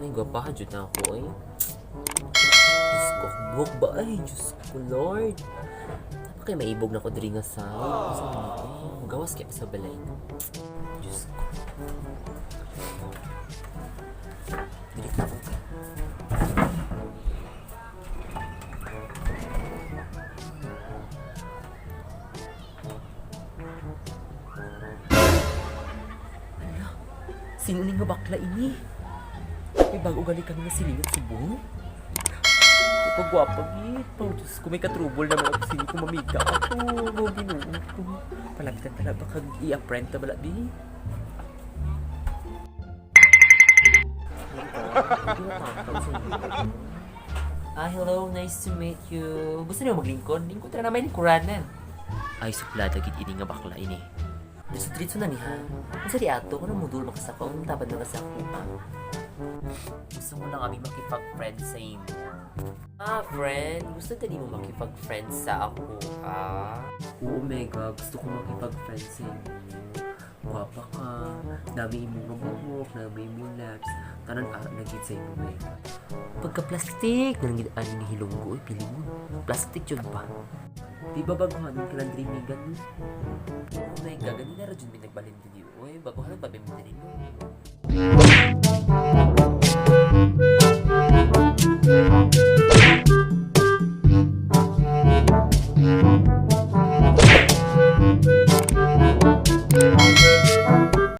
Ay, gwapahan jud na ako eh. Diyos ko, akong buhok ba? Ay, Diyos ko, Lord. Napakay maibog na ko diri nga sa. Sa mga eh. Gawas kaya sa balay. Diyos ko. Dili na ako kay. Ala, sino ni nga bakla ini? May bago gali kami nga silingan subo. Pagwapa gid. Oh, Diyos ko, may katrubol na mga sini ko mamiga ako. Mga Ginoo ko. Palapitan tala baka i-friend ta bala di. Ah, hello. Nice to meet you. Gusto niyo maglingkod? Lingkod na naman lingkuranan. Ay, suplada gid ini nga bakla ini. Dritso-dritso na niya. Unsa di ato kuno mudul makasako ang tabad na sa ako. Gusto mo lang kami makipag-friend sa imo. Ah, friend. Gusto dali mo makipag-friend sa ako, ah? Oo, Mega. Gusto ko makipag-friend sa imo. Gwapa ka. Dami imo nga buhok, dami imo laps. Tanan ara na gid sa imo, Mega. Pagka-plastic, nang gid ani nga hilonggo, oy, pili mo. Plastic jud ba? Di ba baguhan ka lang diri, Megan, no? Oh my God, ganina ra jud mi nagbalin diri, oy. Baguhan pa mi diri, no?